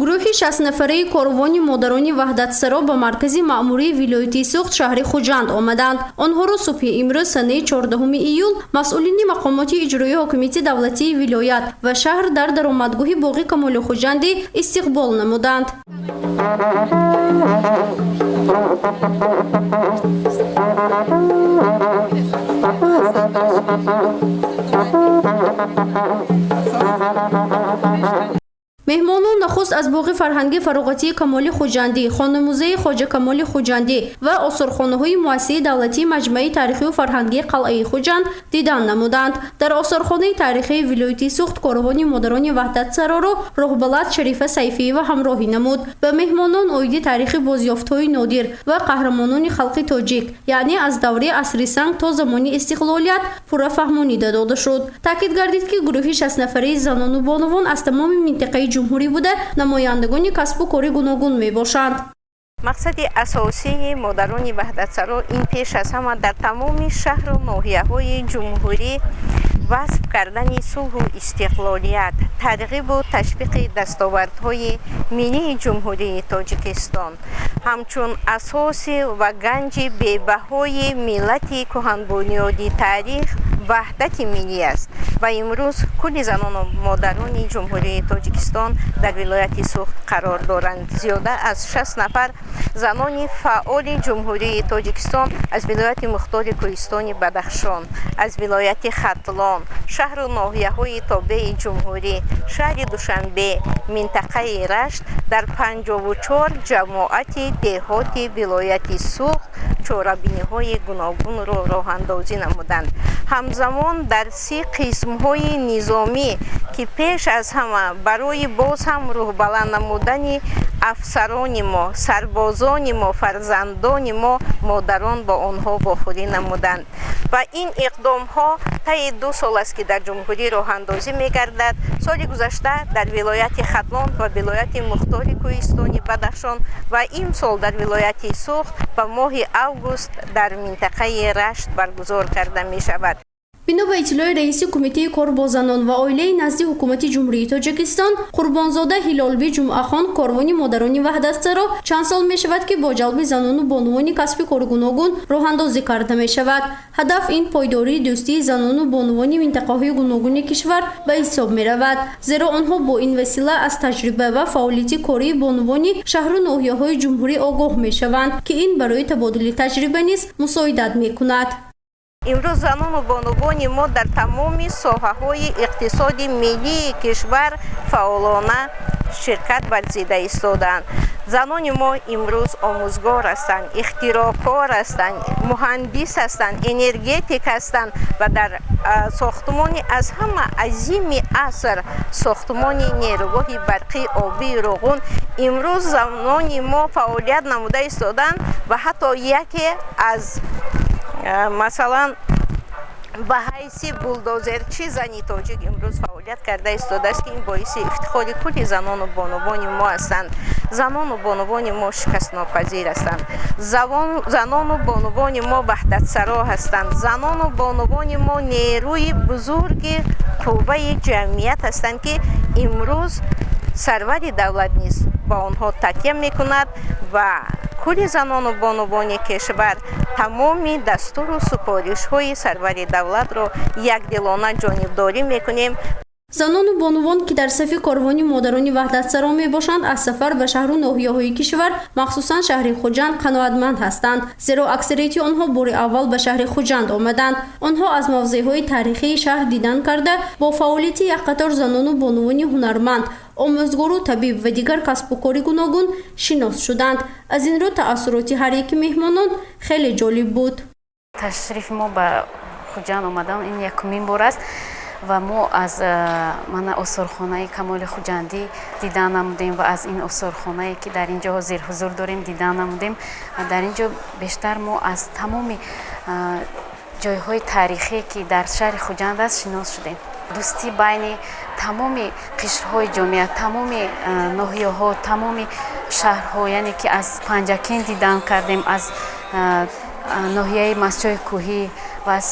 Гурӯҳи 60-нафараи корвони модарони ваҳдатсаро ба маркази маъмурии вилояти Суғд, шаҳри Хуҷанд омаданд. Онҳоро субҳи имрӯз, санаи 14 июл, масъулини мақомоти иҷроии ҳокимияти давлатии вилоят ва шаҳр дар даромадгоҳи боғи Камоли Хуҷандӣ истиқбол намуданд. Меҳмонон нахуст аз боғи фарҳанги фароғатии Камоли Хуҷандӣ, хонамузеи Хоҷа Камоли Хуҷандӣ ва осорхонаҳои муассисаи давлатии маҷмӯаи таърихию фарҳангии қалъаи Хуҷанд дидан намуданд. Дар осорхонаи таърихии вилояти Суғд корвони модарони ваҳдатсароро роҳбалад Шарифа Сайфиева ҳамроҳӣ намуд. Ба меҳмонон оиди таърихи бозёфтҳои нодир ва қаҳрамонони халқи тоҷик, яъне аз давраи асри санг то замони истиқлолият, пурра фаҳмонида дода шуд. Таъкид гардид, ки гурӯҳи 60-нафараи занону бонувон аз тамоми минтақаи ҷумҳурӣ буда, намояндагони касбу кори гуногун мебошанд. Мақсади асосии модарони ваҳдатсаро ин пеш аз ҳама дар тамоми шаҳру ноҳияҳои ҷумҳурӣ васф кардани сулҳу истиқлолият, тарғибу ташвиқи дастовардҳои миллии Ҷумҳурии Тоҷикистон ҳамчун асоси ва ганҷи бебаҳои миллати кӯҳанбунёди таърих ваҳдати миллӣ аст. Ва имрӯз кулли занону модарони Ҷумҳурии Тоҷикистон дар вилояти Суғд қарор доранд. Зиёда аз 60 нафар занони фаъоли Ҷумҳурии Тоҷикистон аз вилояти мухтори Кӯҳистони Бадахшон, аз вилояти Хатлон, шаҳру ноҳияҳои тобеи ҷумҳурӣ, шаҳри Душанбе, минтақаи Рашт дар 54 ҷамоати деҳоти вилояти Суғд чорабиниҳои гуногунро роҳандозӣ намуданд. Ҳамзамон дар 30 қисмҳои низомӣ, ки пеш аз ҳама барои боз ҳам рӯҳбаланд намудани афсарони мо, сарбозони мо, фарзандони мо, модарон бо онҳо вохӯрӣ намуданд. Ва ин иқдомҳо таи 2 сол аст, ки дар ҷумҳурӣ роҳандозӣ мегардад. Соли гузашта дар вилояти Хатлон ва вилояти мухтори Кӯҳистони Бадахшон ва имсол дар вилояти Суғд ва моҳи август дар минтақаи Рашт баргузор карда мешавад. Бино ба иттилои раиси Кумитаи кор бо занон ва оилаи назди Ҳукумати Ҷумҳурии Тоҷикистон Қурбонзода Ҳилолбӣ Ҷумъахон, корвони модарони ваҳдатсаро чанд сол мешавад, ки бо ҷалби занону бонувони касби кори гуногун роҳандозӣ карда мешавад. Ҳадаф ин пойдории дӯстии занону бонувони минтақаҳои гуногуни кишвар ба ҳисоб меравад, зеро онҳо бо ин васила аз таҷриба ва фаъолияти кории бонувони шаҳру ноҳияҳои ҷумҳурӣ огоҳ мешаванд, ки ин барои табодули таҷриба низ мусоидат мекунад. Имрӯз занону бонувони мо дар тамоми соҳаҳои иқтисоди миллии кишвар фаъолона ширкат варзида истодаанд. Занони мо имрӯз омӯзгор ҳастанд, ихтироъкор ҳастанд, муҳандис ҳастанд, энергетик ҳастанд ва дар сохтмони аз ҳама азими аср, сохтмони нерӯгоҳи барқии обии Роғун, имрӯз занони мо фаъолият намуда истодаанд ва ҳатто яке аз, масалан, ба ҳайси булдозерчи зани тоҷик имрӯз фаъолият карда истодааст, ки ин боиси ифтихори кулли занону бонувони мо ҳастанд. Занону бонувони мо шикастнопазир ҳастанд. Занону бонувони мо ваҳдатсаро ҳастанд. Занону бонувони мо нерӯи бузурги қувваи ҷамъият ҳастанд, ки имрӯз сарвари давлат низ ба онҳо такя мекунад ва кулли занону бонувони кишвар тамоми дастуру супоришҳои сарвари давлатро якдилона ҷонибдорӣ мекунем. Занону бонувон, ки дар сафи корвони модарони ваҳдатсаро мебошанд, аз сафар ба шаҳру ноҳияҳои кишвар, махсусан шаҳри Хуҷанд, қаноатманд ҳастанд, зеро аксарияти онҳо бори аввал ба шаҳри Хуҷанд омаданд. Онҳо аз мавзеъҳои таърихии шаҳр дидан карда, бо фаъолияти як қатор занону бонувони ҳунарманд, омӯзгору табиб ва дигар касбу кори гуногун шинос шуданд. Аз ин рӯ таассуроти ҳар яки меҳмонон хеле ҷолиб буд. Ташрифи мо ба Хуҷанд омадан ин якумин бор аст ва мо аз мана осорхонаи Камоли Хуҷандӣ дидан намудем ва аз ин осорхонае, ки дар ин ҷо ҳозир ҳузур дорем, дидан намудем. Дар ин ҷо бештар мо аз тамоми ҷойҳои таърихие, ки дар шаҳри Хуҷанд аст, шинос шудем. Дӯстӣ байни тамоми қишрҳои ҷомеа, тамоми ноҳияҳо, тамоми шаҳрҳо, яъне ки аз Панҷакент дидан кардем, аз ноҳияи Мастчои Кӯҳӣ, Ва аз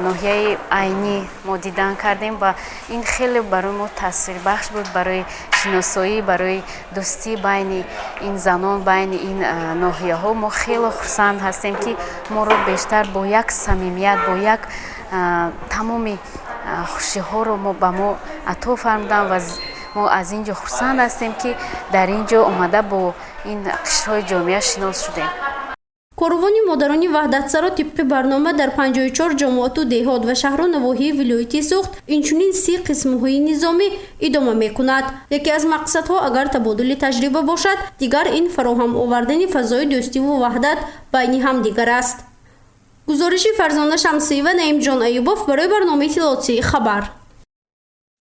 ноҳияи Айнӣ мо дидан кардем ва ин хеле барои мо таъсирбахш буд, барои шиносоӣ, барои дӯстӣ байни ин занон, байни ин ноҳияҳо. Мо хеле хурсанд ҳастем, ки моро бештар бо як самимият, бо як тамоми хушиҳоро ба мо ато фармуданд ва мо аз ин ҷо хурсанд ҳастем, ки дар ин ҷо омада бо ин қишрҳои ҷомеа шинос шудем. Корвони модарони ваҳдатсаро тибқи барнома дар 54 ҷамоату деҳот ва шаҳру навоҳии вилояти Суғд, инчунин 30 қисмҳои низомӣ идома мекунад. Яке аз мақсадҳо агар табодули таҷриба бошад, дигар ин фароҳам овардани фазои дӯстиву ваҳдат байни ҳамдигар аст. Гузориши Фарзона Шамсиева, Наимҷон Аюбов барои барномаи иттилоотии «Хабар».